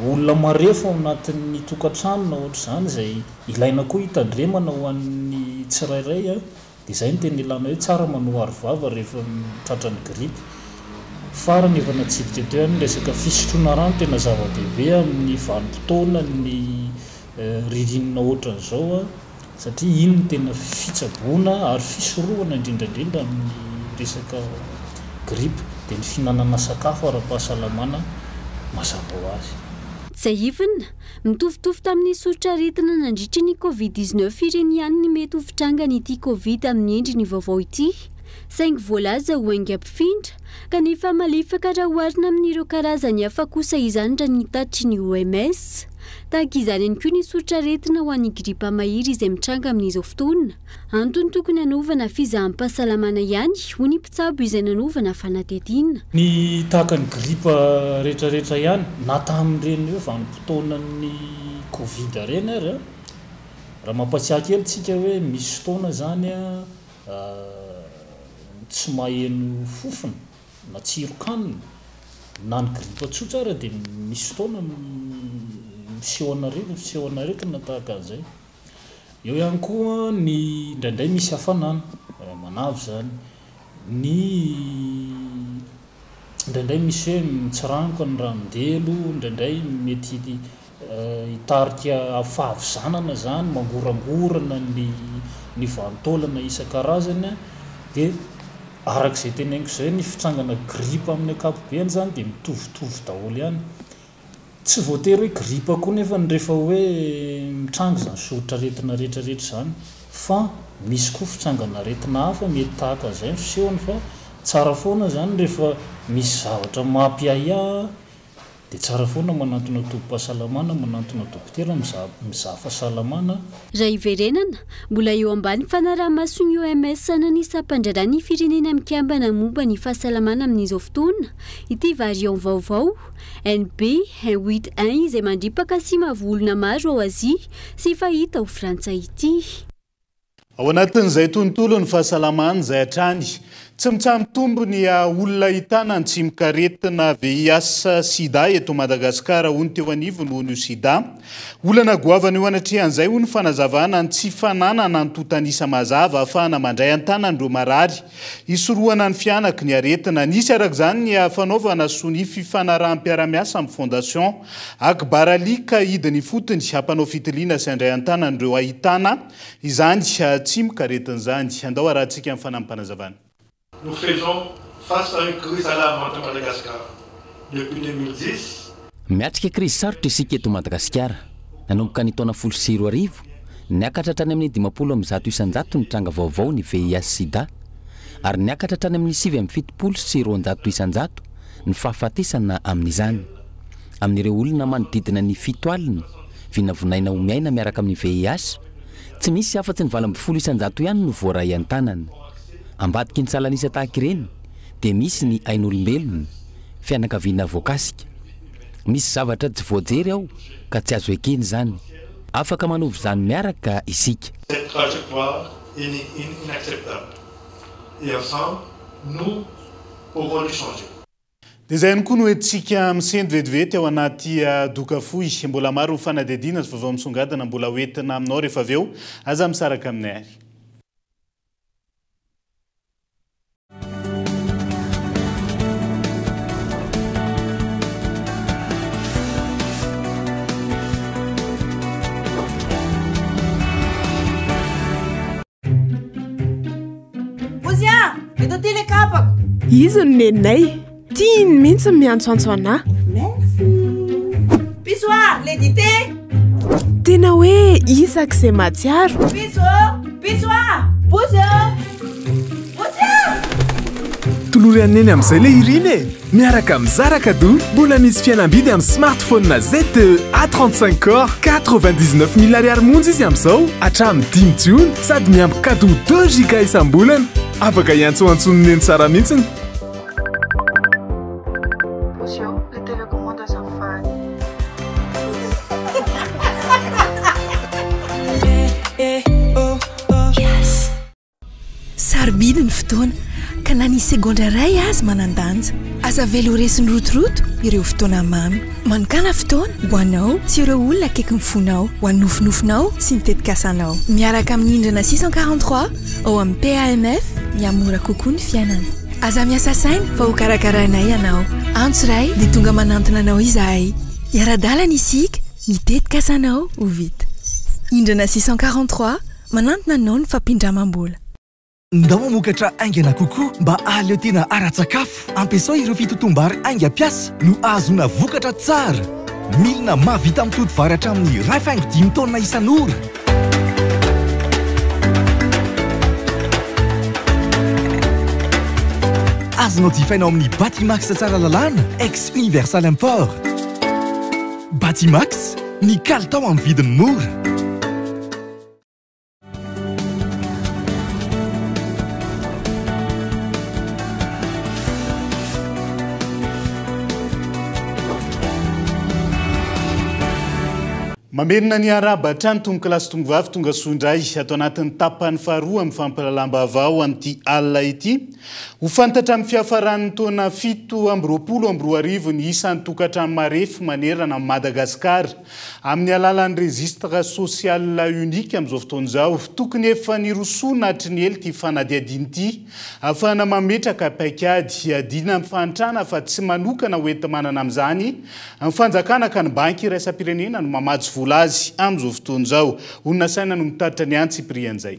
Speaker 13: olona marefo ao anatin'ny tokantrano na ohatr'izany izay ilaina koa hitandremana ho an'ny tsirairay. Dia izay no tena ilana hoe tsara manao aro vava rehefa tratran'ny grippe. Farany efa natsidika teo ihany ny resaka fisotroana rano tena zava-dehibe amin'ny vanim-potoanan'ny ririnina ohatran'izao satria iny no tena fitsaboana ary fisorohana indrindra indrindra amin'ny resaka grippe dia ny fihinanana sakafo ara-pahasalamana mazava ho azy.
Speaker 3: Tsiahivina, mitovitovy tamin'ny soritr'aretina nandritry ny Covid 19 ireny ihany ny mety ho fitrangan'ity Covid amin'ny endriny vaovao ity, saingy voalaza ho haingam-pifindra, kanefa malefaka raha oharina amin'ireo karazany hafa kosa izany raha ny tatitry ny OMS. Tahaka izany ihany koa ny soritr'aretina ho an'ny gripa mahery izay mitranga amin'izao fotoana. Antony tokony hanaovana fizaham-pahasalamana ihany, hoy ny mpitsabo izay nanaovana fanadihadiana.
Speaker 13: Ny tahaka ny gripa rehetrarehetra ihany, na tamin'ireny hoe vanim-potoanan'ny Covid ireny ary, raha mampatsiahy kely tsika hoe misy fotoana izany tsy maheno fofona na tsiron-kanina, na ny gripa tsotra ara dia misy fotoana miseho an'aretina, fisehoana aretina tahaka an'izay. Eo ihany koa ny indraindray misy hafanana, manavy izany, ny indraindray misy hoe mitsiranoka ny ranon-delo, indraindray mety hitarika fahavizanana izany, mangorangorana ny ny vanin-taolana isan-karazany dia araka izay teneniko izay ny fitrangana gripa amin'ny ankapobeny izany dia mitovitovy daholo ihany. Tsy voatery hoe gripa koa nefa ny rehefa hoe mitranga izany soritr'aretina rehetrarehetra izany fa misy koa fitrangan'aretina hafa mety tahaka an'izay ny fisehony fa tsara foana izany rehefa misy zavatra mampiahiahy Dia tsara foana manantona tobim-pahasalamana, manantona dokotera mizaha mizaha fahasalamana.
Speaker 3: Raha hiverenana, mbola eo ambany fanaraha-mason'ny OMS na ny sampan-draharahan'ny Firenena Mikambana momba ny fahasalamana amin'izao fotoana ity variant vaovao, NB un huit un izay mandripaka sy mahavoa olona maro ao Azia sy fahita ao Frantsa ity.
Speaker 5: Ao anatin'izay tontolon'ny fahasalamana izay hatrany, tsy mitsaha-mitombo ny olona ahitana ny tsimokaretina VIH sida eto Madagasikara, hoy ny teo anivon'ny ONU Sida. Olana goavana eo anatrehan'izay, hoy ny fanazavana, ny tsy fananana antontan'isa mazava ahafahana mandray an-tanana ireo marary hisorohana ny fihanaky ny aretina. Nisy araka izany ny fanaovana sonia fifanaraham-piarahamiasa amin'ny Fondation Akbaraly ka hidina ifotony hampanao fitiliana sy handray an-tanana ireo ahitana Izany tsimokaretina izany. Andao harahantsika ny fanampim-panazavana.
Speaker 14: Nous faisons face à une crise alarmante à Madagascar depuis 2010.
Speaker 6: Miatrika krizy sarotra isika eto Madagasikara. Nanomboka ny taona 2010, niakatra hatrany amin'ny 150% ny tranga vaovao ny VIH-Sida, ary niakatra hatrany amin'ny 279% ny fahafatesana amin'izany. Amin'ireo olona manodidina ny 70, vinavinaina ho miaina miaraka amin'ny VIH, tsy misy afa-tsy ny 18% ihany no voaray an-tanana. Ambadiky ny salan'isa tahaka ireny dia misy ny ain'olombelona, fianakaviana voakasika. Misy zavatra tsy voajery ao ka tsy azo ekena izany. Afaka manova izany miaraka isika.
Speaker 14: Cette trajectoire est inacceptable et ensemble nous pourrons le changer.
Speaker 5: Dia izay ihany koa no entintsika misento vetivety ao anaty doka fohy. Mbola maro ny fanadihadiana sy vaovao misongadina mbola ho entina aminao rehefa avy eo. Aza misaraka aminay ary.
Speaker 15: Bozy a! Eto aty le kapako!
Speaker 16: Izy no neninay. Tiany mihitsy ny miantsoantso anà.
Speaker 15: Merci. Bisous a! Le dité!
Speaker 16: Tena hoe isak'izay mahatsiaro.
Speaker 15: Bisous ô! Bisous a! Bozy ô! Bozy a!
Speaker 17: Tolory an'i Neny amin'izay le irina e! Miaraka amin'ny Zara Cadeau, mbola misy fihenam-bidy amin'ny smartphone ZTE A35 Core 99 mille ariary monja izy amin'izao hatramin'ny dimy jona sady miampy cadeau 2 giga isam-bolana. Afaka hiantsoantsoan'i Neny tsara mihitsy.
Speaker 4: Sarobidy ny fotoana ka Ka na ny segondra iray aza manan-danja. Aza avela ho resin'ny rotoroto ireo fotoana mamy. Manokàna fotoana ho anao sy ireo olona akaikin'ny fonao, ho an'ny nofinofinao sy ny tetikasanao. Miaraka amin'ny Indrana 643 ao amin'ny PAMF, mihamora kokoa ny fiainana. Aza miasa saina fa hokarakarainay ianao. Antso iray dia tonga manantona anao izahay. Hiara-dalana isika, ny tetikasanao ho vita. Indrana 643, manantona anao ny fampindramam-bola.
Speaker 18: Ndao hamokatra haingana kokoa mba hahaleo tena ara-tsakafo. Ampiasao ireo fitotoam-bary haingam-piasa no ahazoana vokatra tsara. Milina mahavita mitoto vary hatramin'ny iray faingo dimy taonina isan'ora. Azonao jifaina ao amin'ny Batimax Tsaralalàna, ex Universal Import. Batimax, ny kalitao amin'ny vidiny mora.
Speaker 5: Mamerina ny arahaba hatrany tompokolahy sy tompovavy tonga soa indray ato anatin'ny tapany faharoa amin'ny fampahalalam-baovao amin'ity alina ity. Ho fantatra amin'ny fiafaran'ny taona 2027 ny isan'ny tokantrano marefo manerana an'i Madagasikara. Amin'ny alalan'ny registre social unique amin'izao fotoana izao, tokony efa nirosoana hatry ny ela ity fanadihadiana ity, ahafahana mametraka paikady hiadiana amin'ny fahantrana fa tsy manokana ho enti-manana amin'izany ny fanjakana ka ny banky iraisam-pirenena no mamatsy vola azy amin'izao fotoana izao. Olona saina no mitatitra ny antsipirian'izay.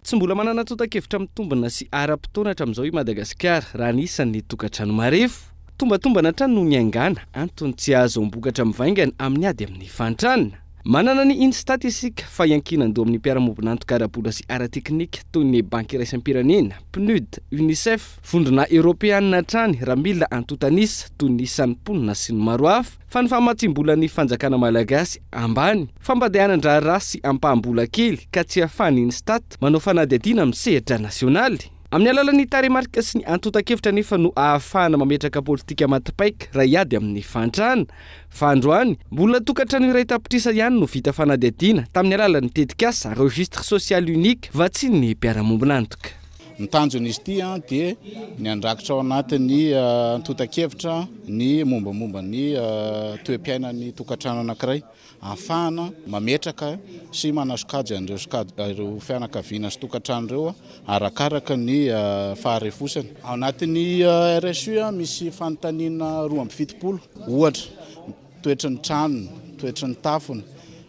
Speaker 19: Tsy mbola manana antontan-kevitra mitombina sy ara-potoana hatramin'izao i Madagasikara raha ny isan'ny tokantrano marefo. Tombatombana hatrany no niaingàna, antony tsy ahazoam-bokatra mivaingana amin'ny ady amin'ny fahantrana. Manana ny Instat isika fa iankinan-doha amin'ny mpiara-miombon'antoka ara-bola sy ara-teknika toy ny Banky iraisam-pirenena, Pnud, Unicef, Vondrona Eoropeanina hatrany raha mila antontan'isa toy ny isan'ny mponina sy ny maro hafa. Fa ny famatsiam-bolan'ny fanjakana malagasy ambany, fampandehanan-draharaha sy ampaham-bola kely ka tsy ahafahan'ny Instat manao fanadihadiana amin'ny sehatra nasionaly. Amin'ny alalan'ny tarehimarika sy ny antontan-kevitra anefa no ahafahana mametraka politika maty paika raha hiady amin'ny fahantrana. Fa androany, mbola tokantrano iray tapitrisa ihany no vita fanadihadiana tamin'ny alalan'ny tetikasa Registre Social Unique vatsian'ny mpiara-mombon'antoka.
Speaker 20: Ny tanjon'izy ity dia ny handrakitra ao anatin'ny antontan-kevitra ny mombamomba ny toe-piainan'ny tokantrano anankiray, ahafahana mametraka sy manasokajy an'ireo sokajy, ireo fianakaviana sy tokantrano ireo arakaraka ny faharefosany. Ao anatin'ny RSU misy fanontaniana 72, ohatra, Toetry ny tranony, toetry ny tafony,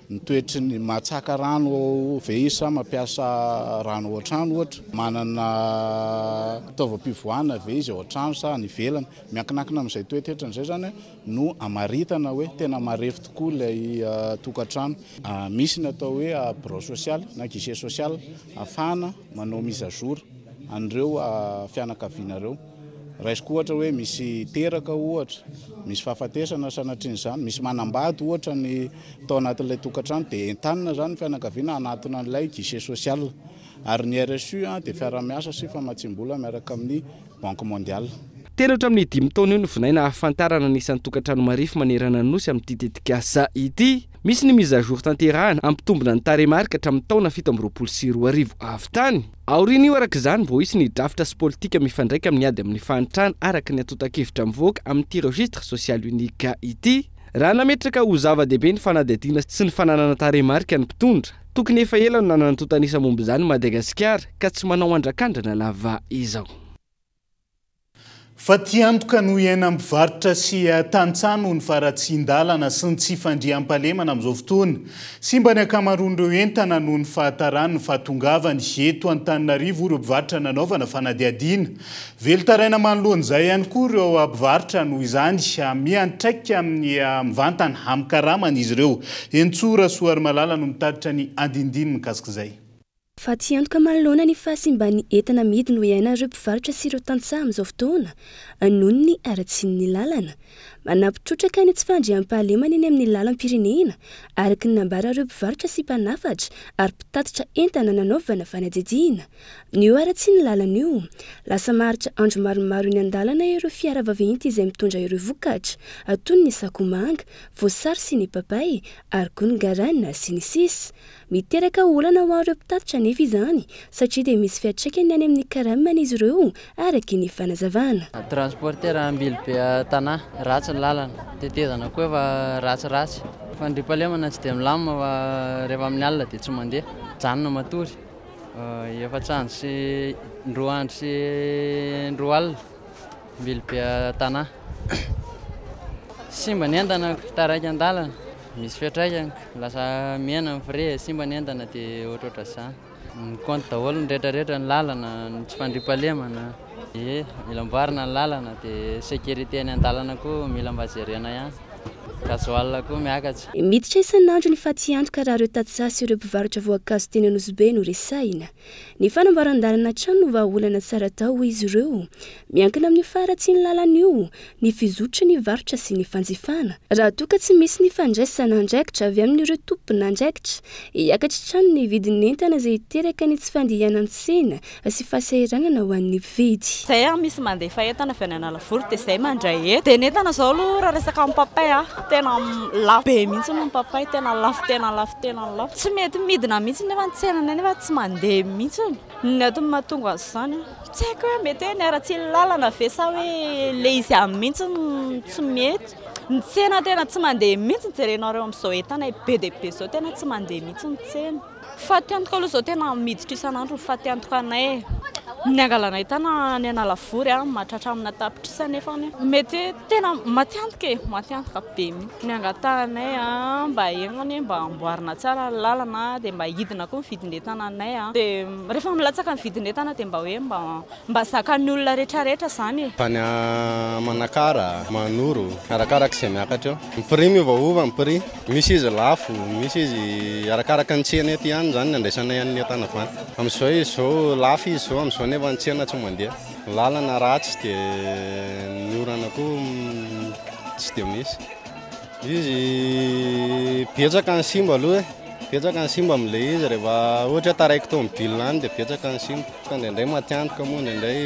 Speaker 20: ny toetry ny mahatsaka rano ve izy sa mampiasa rano ao an-trano ohatra, manana fitaovam-pivoahana ve izy ao an-trano sa any ivelany. Miankinankina amin'izay toetoetrany izay izany no amaritana hoe tena marefo tokoa ilay tokantrano. Misy ny atao hoe birao sosialy na guichet social ahafahana manao mise à jour an'ireo fianakaviana ireo. Raisiko ohatra hoe misy teraka ohatra, misy fahafatesana sanatrian'izany, misy manambady ohatra ny tao anatin'ilay tokantrano dia entanina izany ny fianakaviana hanatona an'ilay guichet social. Ary ny RSU dia fiaraha-miasa sy famatsiam-bola miaraka amin'ny Banque Mondiale.
Speaker 19: Telo hatramin'ny dimy taona eo no vinaina hahafantarana ny isan'ny tokantrano marefo manerana ny Nosy amin'ity tetikasa ity. Misy ny mise à jour tanterahana hampitombina ny tarehimarika hatramin'ny taona 2027 avy tany. Aorian'io araka izany vao hisy ny drafitra sy politika mifandraika amin'ny ady amin'ny fahantrana araka ny antontan-kevitra mivoaka amin'ity registre social unique ity. Raha nametraka ho zava-dehibe ny fanadihadiana sy ny fananana tarehimarika ny mpitondra, tokony efa ela no nanana antontan'isa momba izany Madagasikara ka tsy manao andrakandrana lava izao.
Speaker 5: Fatiantoka no iainan'ny mpivarotra sy tantsaha noho ny faharatsian-dalana sy ny tsy fandriampahalemana amin'izao fotoana. Simba ny ankamaroan'ireo entana noho ny fahataran'ny fahatongavany eto Antananarivo ireo mpivarotra nanaovana fanadihadiana. Velon-taraina manoloana izay ihany koa ireo mpivarotra noho izany miantraika amin'ny mivantana amin'ny karamany izy ireo. Henintsoa Rasoarimalala no mitatitra ny andinindiny mikasika izay.
Speaker 21: Fatiantoka manoloana ny fahasimban'ny entana amidy no iainan'ireo mpivarotra sy ireo tantsaha amin'izao fotoana noho ny haratsian'ny lalana. Manampy trotraka ny tsy fandriampahalemana eny amin'ny lalam-pirenena, araka ny nambaran'ireo mpivarotra sy mpanafatra ary mpitatitra entana nanaovana fanadihadiana. Io haratsian'ny lalana io, lasa maharitra andro maromaro eny an-dalana ireo fiara vaventy izay mitondra ireo vokatra toy ny sakomanga, voasary sy ny papay ary koa ny garana, sy ny sisa. Miteraka olana ho an'ireo mpitatitra anefa izany satria dia misy fiantraikany any amin'ny karaman'izy ireo araka ny fanazavana.
Speaker 1: Transporteur Ambilobe Tana, ratsy ny lalana, tetezana koa efa ratsiratsy. Fandriampahalemana tsy dia milamina fa rehefa amin'ny alina dia tsy mandeha, mijanona matory efatra andro sy roa andro sy roa alina Ambilobe Tana. Simba ny entana, taraiky an-dalana, misy fiantraikany, lasa mihena ny frais, simba ny entana dia ohatrohatran'izany. Mikaonty daholo ny rehetrarehetra, ny lalana, ny tsy fandriampahalemana. Ie, mila amboarina ny lalana, dia sécurité eny an-dalana koa mila mba jerena ihany. Gasoil koa miakatra.
Speaker 21: Miditra isan'andro ny fatiantoka raha ireo tantsaha sy ireo mpivarotra voankazo teny Anosibe no resahina. Ny fanamboaran-dalana hatrany no vahaolana tsara atao, hoy izy ireo. Miankina amin'io faharatsian'ny lalana io ny fizotry ny varotra sy ny fanjifana. Raha toa ka tsy misy ny fandraisana andraikitra avy amin'ireo tompon'andraikitra, hiakatra hatrany ny vidin'entana izay hiteraka ny tsy fandehanan-tsena sy fahasahiranana ho an'ny mpividy.
Speaker 22: Zay an misy mandefa entana avy any Analavory dia zay mandray eto. Dia ny entana zao aloha raha resaka ny papay a, tena lafo be mihitsy ny papay, tena lafo tena lafo tena lafo. Tsy mety midina mihitsy nefa ny tsenanay nefa tsy mandeha mihitsy. Ny antony mahatonga an'izany an, tsy haiko hoe mety hoe niharatsian'ny lalana ve sa hoe le izy any mihitsy no tsy mety. Ny tsena tena tsy mandeha mihitsy, jerenareo amin'izao entanay be dia be izao tena tsy mandeha mihitsy ny tsena. Fatiantoka aloha izao tena miditra isan'andro ny fatiantoka anay e. Ny angalana entana any Analavory a, mahatratra amina tapitrisa nefa mety hoe tena matiantoka e, matiantoka be mihitsy. Ny angatahanay a, mba enga anie mba amboarina tsara ny lalana dia mba hidina koa ny vidin'entana anay a. Dia rehefa milatsaka ny vidin'entana dia mba hoe mba Mba zakan'ny olona retraretra zany e.
Speaker 23: Tany Manakara, Manoro, arakaraka izay miakatra eo. Ny prix miovaova ny prix, misy izy lafo, misy izy arakaraka ny tsena eto ihany izany ny andraisanay an'ny entana avy any. Amin'izao izy izao lafo izy izao, amin'izao nefa ny tsena tsy mandeha. Ny lalana ratsy dia ny orana koa tsy dia misy. Izy betsaka ny simba aloha e, betsaka ny simba amin'ilay izy rehefa ohatra hoe taraiky tomobile any dia betsaka ny simba. Fa indraindray maty antoka moa indraindray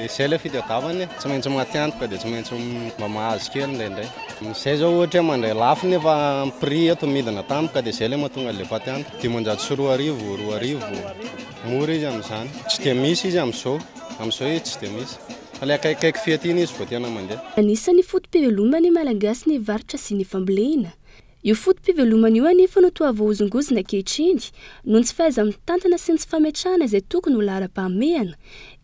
Speaker 23: izay ilay fitadiavana e, tsy maintsy maty antoka dia tsy maintsy mba mahazo kely indraindray. Izay izao ohatra hoe mandray lafo nefa ny prix eto midina tampoka dia izay ilay mahatonga an'ilay faty antoka. 2500, 2000, mora izy amin'izany. Tsy dia misy izy amin'izao, amin'izao izy tsy dia misy. Fa ilay akaikikaiky fety iny izy vao tena mandeha.
Speaker 21: Anisan'ny foto-piveloman'ny Malagasy ny varotra sy ny fambolena. Io foto-pivelomana io anefa no toa voahozongozona ankehitriny noho ny tsy fahaiza-mitantana sy ny tsy fametrahana izay tokony ho laharam-pahamehana.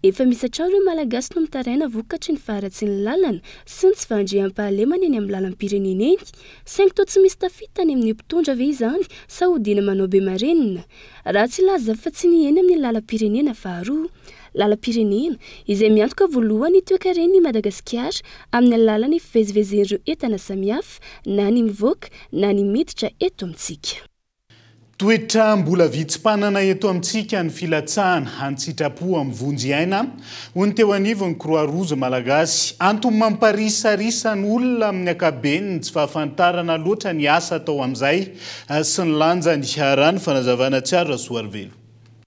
Speaker 21: Efa misy hatrany ireo Malagasy no mitaraina vokatry ny faharatsian'ny lalana sy ny tsy fahandriampahalemana eny amin'ny lalam-pirenena eny. Saingy toa tsy misy tafita any amin'ny mpitondra ve izany sa hodiana manao be marenina? Raha tsy hilaza fa tsy ny eny amin'ny lalam-pirenena faharoa. Lalam-pirenena, izay miantoka voalohany ny toekaren'i Madagasikara amin'ny alalan'ny fivezivezen'ireo entana samihafa na ny mivoaka na ny miditra eto amintsika.
Speaker 5: Toetra mbola vitsy mpanana eto amintsika ny filatsahana an-tsitrapo amin'ny vonjy aina, hoy ny teo anivon'ny Croix Rouge Malagasy. Antony mamparisarisa ny olona amin'ny ankapobeny ny tsy fahafantarana loatra ny asa atao amin'izay sy ny lanjany, raha ny fanazavana Tsiaro Rasoarivelo.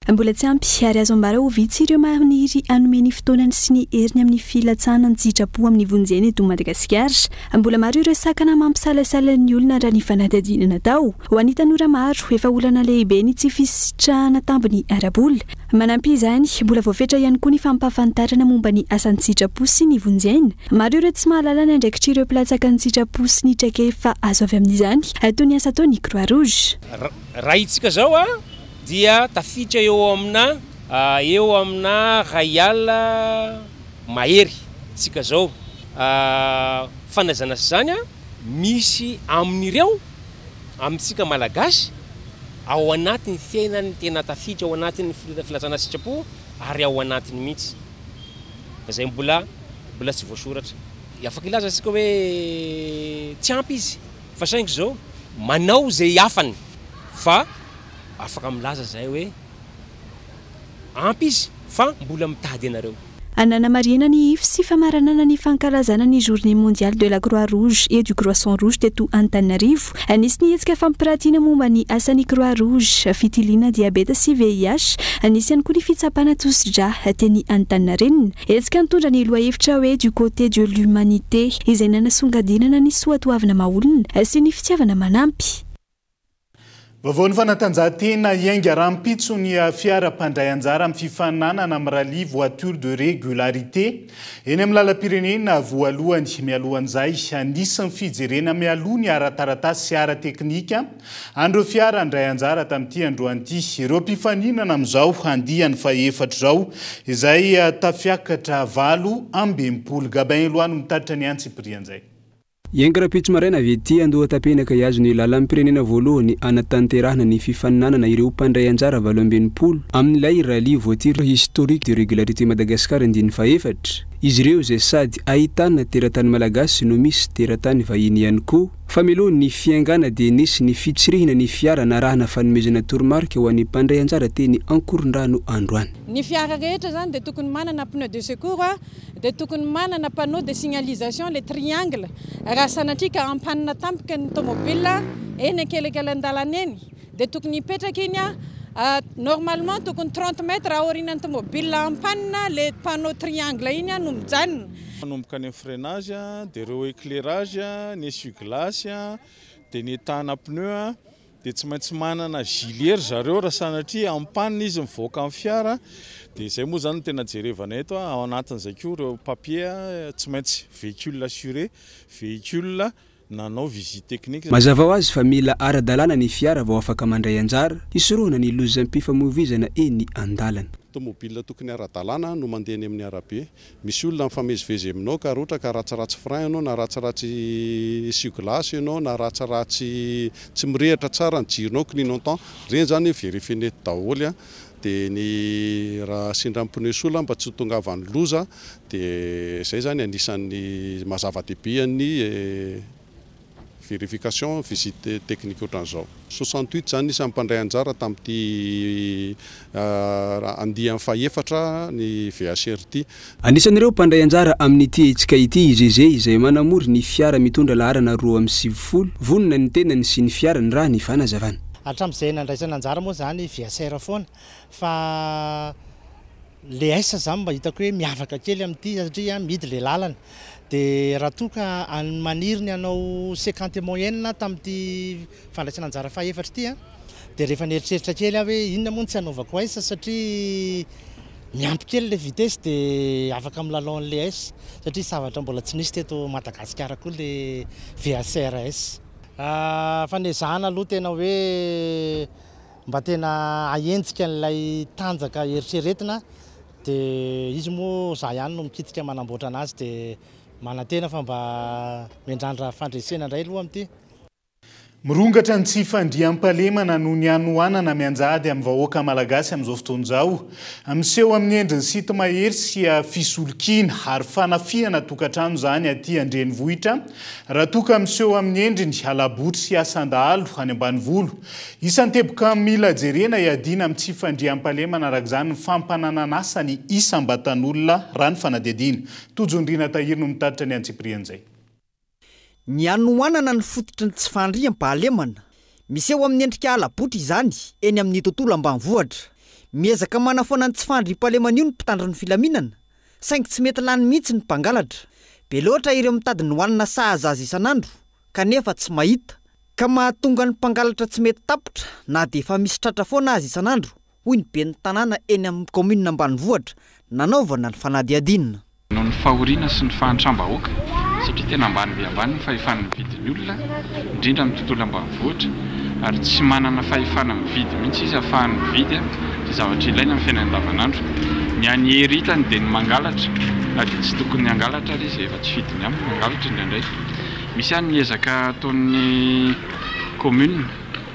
Speaker 7: Mbola tsy ampy ary azo ambara ho vitsy ireo maniry hanome ny fotoanany sy ny heriny amin'ny filatsahana an-tsitrapo amin'ny vonjy aina eto Madagasikara. Mbola maro ireo sakana mampisalasala ny olona raha ny fanadihadiana natao. Ho an'ny tanora maro, efa olana lehibe ny tsy fisitrahana tambiny ara-bola. Manampy izany, mbola voafetra ihany koa ny fampahafantarana momba ny asa an-tsitrapo sy ny vonjy aina. Maro ireo tsy mahalala ny andraikitr'ireo mpilatsaka an-tsitrapo sy ny traikefa azo avy amin'izany, toy ny asa ataon'ny Croix Rouge.
Speaker 24: Raha itsika zao a! dia tafiditra eo amina eo amina ray alina mahery tsika zao fanaizana sy zany a misy amin'ireo amintsika malagasy ao anatin'ny fiainany tena tafiditra ao anatin'ny filazana sitrapo ary ao anatiny mihitsy fa zay mbola mbola tsy voasoratra afaka hilaza tsika hoe tsy ampy izy fa saingy zao manao zay afany fa Afaka milaza zahay hoe ampy izy fa mbola mitady anareo.
Speaker 7: Nanamarihana ny ifo sy famaranana ny fankalazana ny Journée mondiale de la Croix Rouge et du Croissant Rouge teto Antananarivo. Nisy ny hetsika fampiratiana momba ny asan'ny Croix Rouge, fitiliana diabeta sy VIH. Nisy ihany koa ny fitsapana tosi-drà teny Antaninarenina. Hetsika nitondra ny lohahevitra hoe Du côté de l'humanité izay nanasongadinana ny soatoavina maha olona sy ny fitiavana manampy.
Speaker 5: Vaovaon'ny fanatanjahantena, hiainga rahampitso ny fiara mpandray anjara amin'ny fifaninanana amin'ny rallye voiture de régularité eny amin'ny lalam-pirenena voalohany. Mialohan'izay, nisy ny fijerena mialoha ny ara-taratasy sy ara-teknika an'ireo fiara handray anjara tamin'ity androany ity. Ireo mpifaninana amin'izao andiany fahefatra izao izay tafiakatra 68. Gabin Eloi no mitatitra ny antsipirian'izay.
Speaker 2: Hiainga rahampitso maraina avy ety Andohatapenaka hihazo ny lalam-pirenena voalohany hanatanterahana ny fifaninanana ireo mpandray anjara 68 amin'ilay Rallye Voiture Historique de Régularité Madagascar andiany fahefatra. Izy ireo izay sady ahitana teratany malagasy no misy teratany vahiny ihany koa. Fa mialoha ny fiaingana dia nisy ny fitsirihina ny fiara narahana fanomezana toromarika ho an'ny mpandray anjara teny Ankorondrano androany.
Speaker 8: Ny fiara rehetra izany dia tokony manana pneu de secours dia tokony manana panneau de signalisation le triangle raha sanatria ka ampanina tampoka ny tomobile eny ankelekelan-dalana eny dia tokony hipetraka iny normalement tokony 30 mètres aorianan'ny tomobile ampanina le panneau triangle iny no mijanona.
Speaker 9: Manomboka any amin'ny freinage dia ireo éclairage, ny essuie-glace dia ny état-na pneu dia tsy maintsy manana gilet ry zareo raha sanatria en panne izy mivoaka amin'ny fiara dia izay moa izany no tena jerevana eto ao anatin'izay koa ireo papier tsy maintsy véhicule assuré, véhicule nanao visite technique.
Speaker 2: Mazava ho azy fa mila ara-dalàna ny fiara vao afaka mandray anjara hisorohana ny lozam-pifamoivoizana eny an-dalana.
Speaker 10: Tomobile tokony ara-dalàna no mandeha eny amin'ny arabe. Misy olona mifamezivezy aminao ka raha ohatra ka ratsiratsy frein ianao na ratsiratsy essuie-glace ianao na ratsiratsy tsy mirehitra tsara ny jironao clignotant, ireny izany verifier eto daholo an, dia ny raha sendra ny pneu sola mba tsy ho tongavan'ny loza dia izay izany anisan'ny maha zava-dehibe ny verification visite technique ohatran'izao. 68 izany isan'ny mpandray anjara tamin'ity andiany fahefatra ny VHR ity.
Speaker 2: Anisan'ireo mpandray anjara amin'ity hetsika ity i Zeze izay manamory ny fiara mitondra laharana 92. Vonona ny tenany sy ny fiarany raha ny fanazavana.
Speaker 25: Hatramin'izay nandraisana anjara moa izany VHR foana fa le S zany mba hitako hoe miavaka kely amin'ity satria mihidy le lalana. Dia raha toa ka maniry ny hanao cinquante moyenne aho tamin'ity fandraisana anjara fahefatra ity an, dia rehefa nieritreritra kely aho hoe inona moa no tsy hanaovako S satria miampy kely le vitesse dia afaka milalao an'le S satria zavatra mbola tsy nisy teto Madagasikara koa le VHR S. Fa nezahana aloha tena hoe mba tena hahenjika an'ilay tanjaka eritreretina dia izy moa za ihany no mikitika manamboatra anazy dia manantena fa mba miandrandra fandresena indray aloha amin'ity.
Speaker 5: Mirongatra ny tsy fandriampahalemana noho ny hanoanana mianjady amin'ny vahoaka malagasy amin'izao fotoana izao. Miseho amin'ny endriny sinto-mahery sy fisolokiana ary fanafihana tokantrano izany aty an-drenivohitra raha toa ka miseho amin'ny endriny hala-botry sy asan-dahalo any ambanivolo. Isan'ny teboka mila jerena hiadiana amin'ny tsy fandriampahalemana araka izany ny fampananan'asa ny isam-batan'olona raha ny fanadihadiana. Tojo Ndriana Tahiry no mitatitra ny antsipirian'izay.
Speaker 26: Ny hanoanana ny fototry ny tsy fandriampahalemana. Miseho amin'ny endrika hala-botry izany eny amin'ny tontolo ambanivohitra. Miezaka manafoana ny tsy fandriampahalemana io ny mpitandro ny filaminana, saingy tsy mety lany mihitsy ny mpangalatra. Be loatra ireo mitady ny hohanina sahaza azy isan'andro, kanefa tsy mahita. Ka mahatonga ny mpangalatra tsy mety tapitra na dia efa misy tratra foana aza isan'andro, hoy ny ben'ny tanàna eny amin'ny kaominina ambanivohitra nanaovana ny fanadihadiana.
Speaker 27: Noho ny fahoriana sy ny fahantram-bahoaka, satria tena ambany dia ambany ny fahefan'ny mividin'ny olona, indrindra amin'ny tontolo ambanivohitra, ary tsy manana fahefana mividy mihitsy izy ahafahany mividy izay zavatra ilaina amin'ny fiainany andavanandro. Ny hany hery hitany dia ny mangalatra, na dia tsy tokony hangalatra ary izy, efa tsy fidiny aminy ny mangalatra indraindray. Misy ihany ny ezaka ataon'ny commune,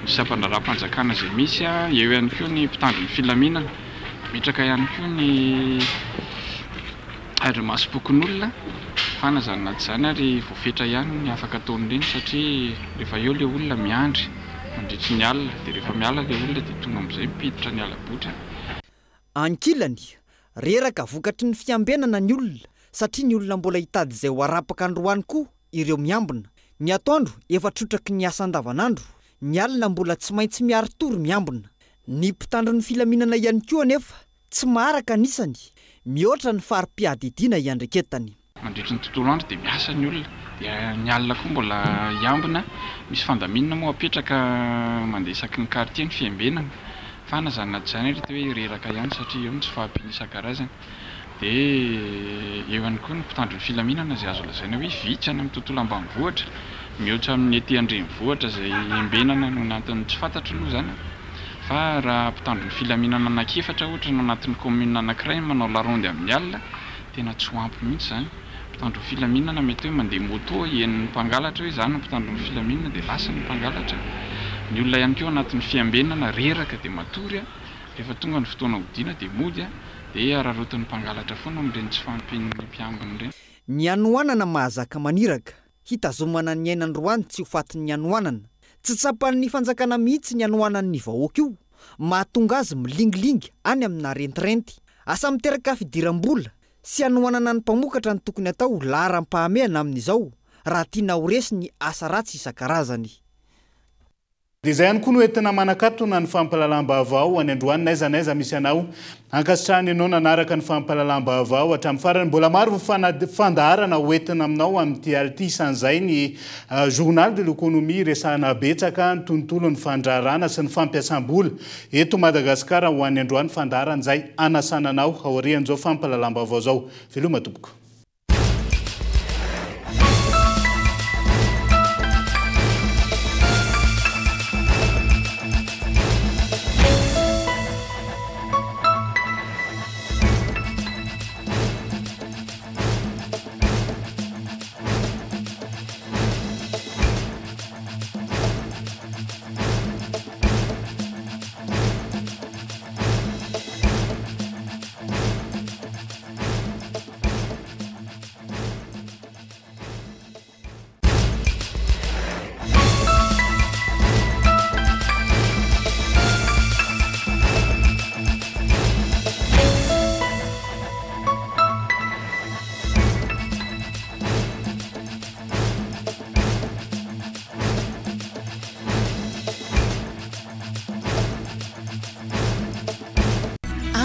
Speaker 27: ny sampan-draharaham-panjakana izay misy, eo ihany koa ny mpitandro ny filaminana. Mitraka ihany koa ny andrimasom-pokonolona fa na izany na tsy izany ary voafetra ihany ny afaka ataon'ireny satria rehefa eo ilay olona miandry mandritry ny alina dia rehefa miala ilay olona dia tonga amin'izay mimpiditra ny hala-botry.
Speaker 26: Ankilany, reraka vokatry ny fiambenana ny olona satria ny olona mbola hitady izay ho arapaka androany koa ireo miambina. Ny atoandro efa trotraky ny asa andavanandro, ny alina mbola tsy maintsy miari-tory miambina. Ny mpitandro ny filaminana ihany koa anefa tsy maharaka ny isany, mihoatra ny fari-piadidiana iandreketany.
Speaker 27: Mandritry ny tontolo andro dia miasa ny olona, Dia ny alina koa mbola hiambina, misy fandaminana moa apetraka mandeha isaky ny quartier ny fiambenana fa na izany na tsy izany ary hita hoe reraka ihany satria eo ny tsy fahampiana isan-karazany. Dia eo ihany koa ny mpitandro ny filaminana izay azo lazaina hoe vitsy any amin'ny tontolo ambanivohitra mihoatra amin'ny ety an-drenivohitra izay embenana noho ny antony tsy fantatro aloha izany fa raha mpitandro ny filaminana anankiefatra ohatra no anatin'ny commune anankiray manao la ronde amin'ny alina tena tsy ho ampy mihitsy izany. Mpitandro ny filaminana mety hoe mandeha moto henon'ny mpangalatra hoe izaho no mpitandro ny filaminana dia lasa ny mpangalatra. Ny olona ihany koa anatin'ny fiambenana reraka dia matory rehefa tonga ny fotoana hodiana dia mody dia araraotin'ny mpangalatra foana amin'ireny tsy fahampian'ny mpiambina ireny.
Speaker 26: Ny hanoanana mahazaka maniraka, hitazomana ny aina androany tsy ho fatin'ny hanoanana. Tsy tsapan'ny fanjakana mihitsy ny hanoanan'ny vahoaka io, mahatonga azy milingilingy any amina rentirenty. Asa miteraka fidiram-bola sy hanohanana ny mpamokatra ny tokony atao laharam-pahamehana amin'izao raha tiana ho resy ny asa ratsy isan-karazany.
Speaker 5: Dia izay ihany koa no entina manakatona ny fampahalalam-baovao any androany n'aiza n'aiza misy anao. Ankasitrahana ianao nanaraka ny fampahalalam-baovao hatramin'ny farany. Mbola maro ny fandaharana ho entina aminao amin'ity alina ity, isan'izay ny Journal de l'économie resahana betsaka ny tontolon'ny fandraharahana sy ny fampiasam-bola eto Madagasikara ho an'ny androany fandaharana izay hanasana anao aorian'izao fampahalalam-baovao izao. Veloma tompoko.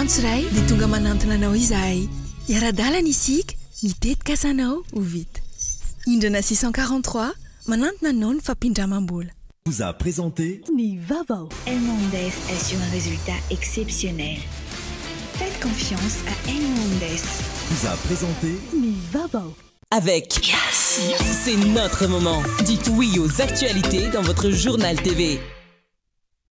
Speaker 4: Antso iray dia tonga manantona anao izahay. Hiara-dalana isika, ny tetikasanao ho vita. Indrana 643, manantona anao ny fampindramam-bola.
Speaker 18: Vous a présenté.
Speaker 7: Ny vaovao.
Speaker 3: Elmondes assure un résultat exceptionnel. Faites confiance à Elmondes.
Speaker 18: Vous a présenté.
Speaker 7: Ny vaovao.
Speaker 6: Avec Yes. C'est notre moment. Dites oui aux actualités dans votre journal TV.